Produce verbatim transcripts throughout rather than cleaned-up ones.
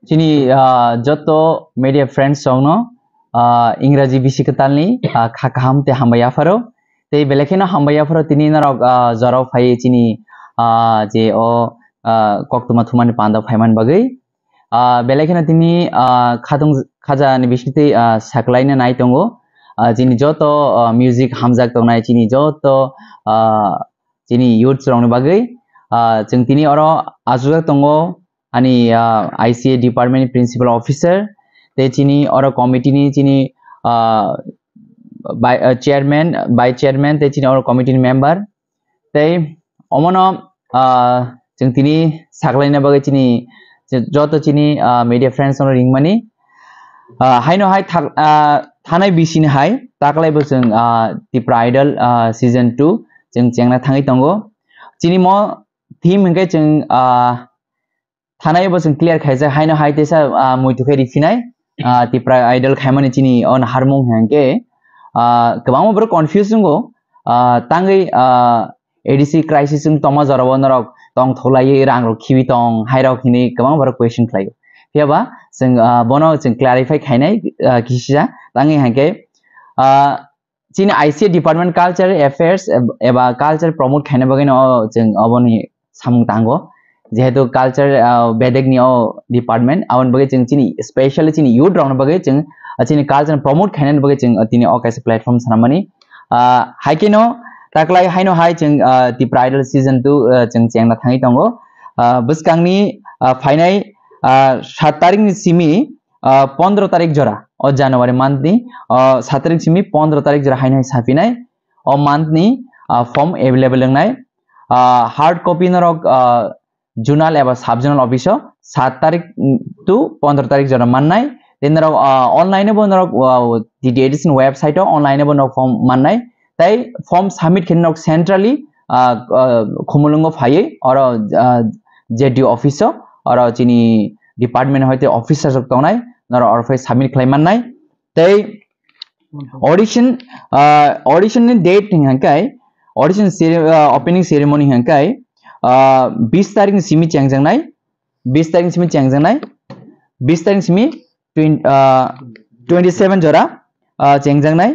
Chini, ah, joto media friends rokno, ah, Ingraji bisi kwtalni, ah, kha kaham tei hambai yapharo. Tei belai kheno hambai yapharo tini norok, ah, jorao phaiwi chini, ah, je o, ah, koktwma thumani panda phaimani bagwi. Ah, belai kheno tini, ah, khatung khaja ni bisingtwi, ah, saklaina nai tongo. Ah, chini joto, ah, music hamjak tongnai, chini joto, ah, chini youths rokni bagwi. Ah, chwng tini oro achukjak tongo ani, ah, I C A department ni principal officer, tei chini oro committee ni chini, ah, bai-, ah, chairman, vice chairman, tei chini oro committee ni member. Tei omono, ah, chwng tini saklaina bagwi chini joto chini, ah, media friends no ringmani. Ah, haino hai thak-, ah, thanai bisini hai taklai bo chwng, ah, Tipra Idol, ah, season two chwng chengna thangwi tongo. Chini mo theme hwnkhe chwng, ah, thanai bo chwng clear khaijak, haino hai teisa, ah, muitu khe riphinai, ah, Tipra Idol khaimani chini o naharmung hwnkhe, ah, kwbangma borok confuse wngo, ah, tangwi, ah, A D C crisis wng tongma jorao norok tong thulaiwi rang rok khibi tong hai rok hinwi kwbangma borok question khlaio. Phiyaba chwng, ah, bono chwng clarify khainai, ah, kisa tangwi hwnkhe, ah, chini I C A department culture affairs eb-, eba culture promote khaina bagwi no chwng oboni samung tango. Jehetu culture, ah, bedek ni o department, aboni bagwi chwng chini specially chini youth rokni bagwi chwng, ah, chini culture promote khainani bagwi chwng, ah, tini o kaisa platform sanamani. Ah, hai khe no taklai haino hai chwng, ah, Tipra Idol season two, ah, chwng chengna thangwi tongo. Ah, bwskangni, ah, phainai, ah, sat tarik ni simi, ah, pondro tarik jora, o January month ni, ah, sat tarik simi pondro tarik jora haino hai sapinai, o month ni, ah, form available wngnai. Ah, hard copy norok, ah, zonal eba sub zonal office o sat tarik, mm, to pondro tarik jora mannai. Then norok, ah, online bo norok, ah, T T A D C ni website o online bo norok form mannai. Tei form submit khe norok centrally, ah, ah, Khumulwngo phaiwi oro, ah, Z D O office o oro chini department hoite officer rok tongnai, norok oro phai submit khlai mannai. Tei audition, ah, audition ni date hwnkhe, audition cere-, ah, opening ceremony hwnkhe, ah, bis tarik ni simi chengjaknai, bis tarik ni simi chengjaknai, bis tarik ni simi twen-, ah, twenty seven jora, ah, chengjaknai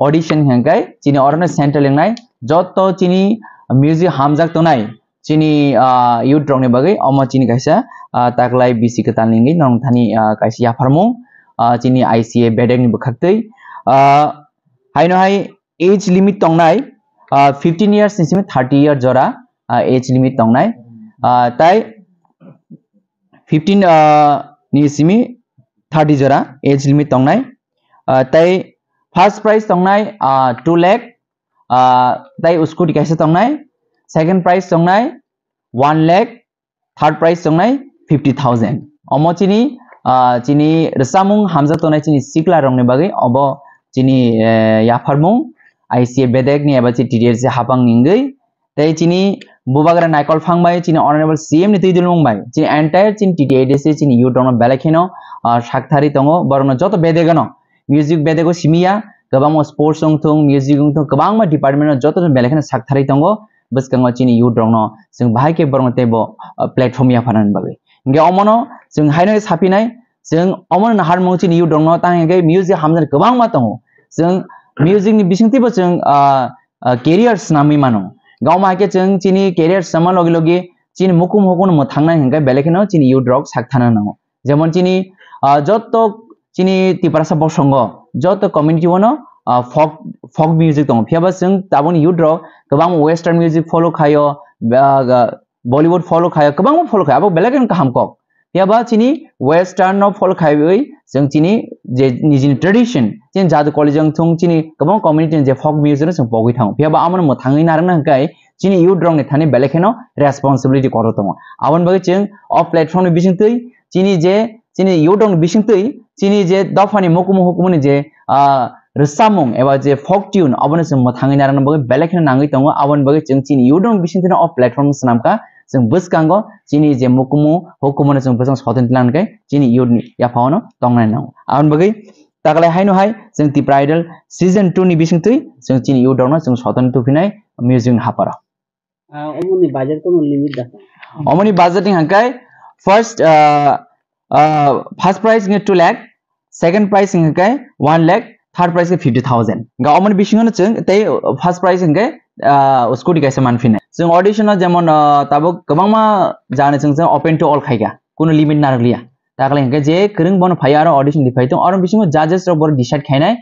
audition hwnkhe chini orono central wngnai joto chini music hamjak tongnai chini, ah, youth rokni bagwi omo chini kaisa, ah, taklai bisi kwtal ni wngwi nong thani, ah, kaisa yapharmung, ah, chini I C A bedek ni bwkhaktwi, ah, haino hai age limit tongnai, ah, fifteen years ni simi thirty year jora, ah, age limit tongnai, ah, tai fifteen, ah, ni simi thirty jora age limit tongnai, ah, tai first prize tongnai, ah, two lakh, ah, tai scooty kaisa tongnai, second prize tongnai one lakh, third prize tongnai fifty thousand. Omo chini, ah, chini rwchapmung hamjak tongnai chini sikla rokni bagwi obo chini, eh, yapharmung I C A bedek ni eba chini T T A D C hapang ni wngwi. Tei chini bubagra Naikol Phang bai chini honorable C M ni twi dulmung bai chini entire chini T T A D C chini youth rokno belai kheno, ah, sakthari tongo, borokno joto bedegano music bedego simiya, kwbangma sports wngthung, music wngthung, kwbangma department o joto belai kheno sakthari tongo. Bwskango chini youth rokno chwng bahai khe borokno teibo, ah, platform yapharnani bagwi. Hingke omono chwng haino sapinai, chwng omono naharmung chini youth rokno tang hingke music hamjani kwbangma tongo. Chwng music ni bisingtwibo chwng, ah, ah, career swnamwi mano. Gao ma khe chwng chini career swnamma logi logi chini mukum hukuno mwthangnai hingke belai kheno chini youth rok sakthana nango. Jemon chini, ah, joto chini Tiprasa bosongo, joto community o no, ah, folk, folk music tongo. Phiya ba chwng tabukni youth rok kwbang western music follow khaio, ba, ga, Bollywood follow khaio, kwbangma follow khaio, abo belai kheno kaham kok. Phiya ba chini western no follow khaiwi chwng chini je nijini tradition, chini jadu college wng thung, chini kwbang community ni je folk music no chwng pogwi thango. Phiya ba amo no mwthangwi narwkna hwnkhe chini youth rok ni thani belai kheno responsibility kotor tongo. Aboni bagwi chwng o platform ni bisingtwi chini je, chini youth rok ni bisingtwi chini je dophani mukumu hukumu ni je, ah, rwchapmung eba je folk tune, obono chwng mwthangwi narwkna bagwi belai kheno nangwi tongo. Aboni bagwi chwng chini youth rok ni bisingtwi no o platform swnamkha, chwng bwskango chini je mukumu hukumu no chwng bwskango soton tlang khe chini youth ni yaphao no tongnai nango. Aboni bagwi taklai haino hai chwng Tipra Idol season two ni bisingtwi chwng chini youth rok no chwng soton tuphinai music ni haparo. Ah, omoni budget kono limit da. Omoni budget ni hangkai first, ah, Ah, first prize hwnkhe two lakh, second prize hwnkhe one lakh, third prize hwnkhe fifty thousand. Ga omoni bisingo no chwng tei first prize hwnkhe, ah, scooty kaisa manphinai. Chwng audition no jemon, ah, tabuk kwbangma jani chwng, chwng open to all khaikha, kuno limit narwkliya. Takle hwnkhe je kwrwng bono phai aro audition di phai tong, aro bisingo judges rok bono decide khainai,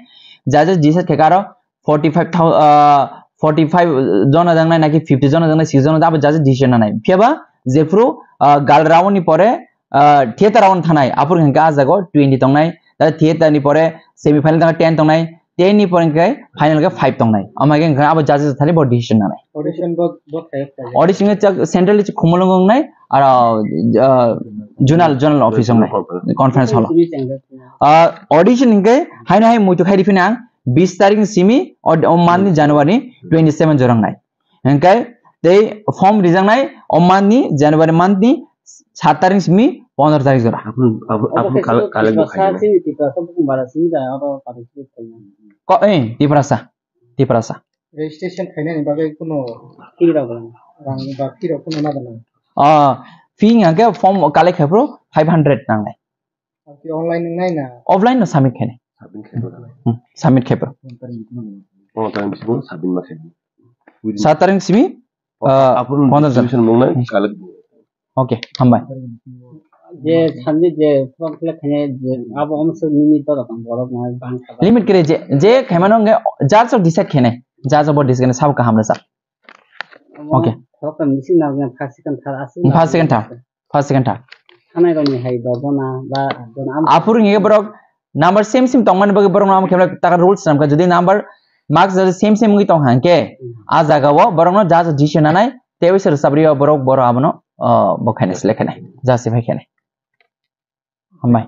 judges decide khaikha aro forty five thousand, ah, forty five jona jangnai naki fifty jona jangnai, six jona abo judges decision nanai. Phiyaba jephru, ah, gal round ni pore, ah, theater round thanai, aphuru hwnkhe ah jago twenty tongnai, ta theater ni pore semi final tangkha ten tongnai, ten ni pore hwnkhe final khe five tongnai. Omo hwnkhe hwnkhe abo judges thani bo decision nanai. Audition bo, bo khai khai. Audition khe chak central ni Khumulwng wngnai, aro, ah, zonal, zonal office wngnai, conference hall. Ah, audition hwnkhe haino hai muitu khai riphinai ang, bis tarik ni simi, o, o month ni January twenty seven jora wngnai. Hwnkhe tei form rijaknai o month ni January month ni sat tarik simi pondro tarik jora. Apun, apun, apun kal-, kalai bo khaina. Simi Tiprasa bukhung bara simi da oro participate khaina. Ko, eh, Tiprasa, Tiprasa. Registration khainani bagwi kuno fee rok rang ba fee rok kuno nagana. Ah, fee hwnkhe form collect khaphuru five hundred nangnai. Aboni online wngnai na? Offline no submit khainai. Submit khaipura. Hmm, submit khaipura. Oh, time simi submit ma khaipura. Sat tarik simi, ah, apun pondro jon. Registration wngnai, collect. Okay, hambai. Je sandi je form fill up khainai je abo omso limit to tong borok na bang kha. Limit kre je, je khaimano nge judge of decide khainai. Judge of decide khainai sabo kaham resa. Okay. Thok tam bising na nge first second third aswk. First second third. First second third. Thanai rok ni hai do jona ba jona am. Aphuru nge borok number same same tongmani bagwi borok no amo khe taka rules namkha, jodi number marks jodi same same wngwi tong hangkhe, hmm, a jaga o borok no judge decision nanai, tei waisa rwchapri o borok, borok abono, ah, bo khainai, select khainai, justify khainai. Hambai.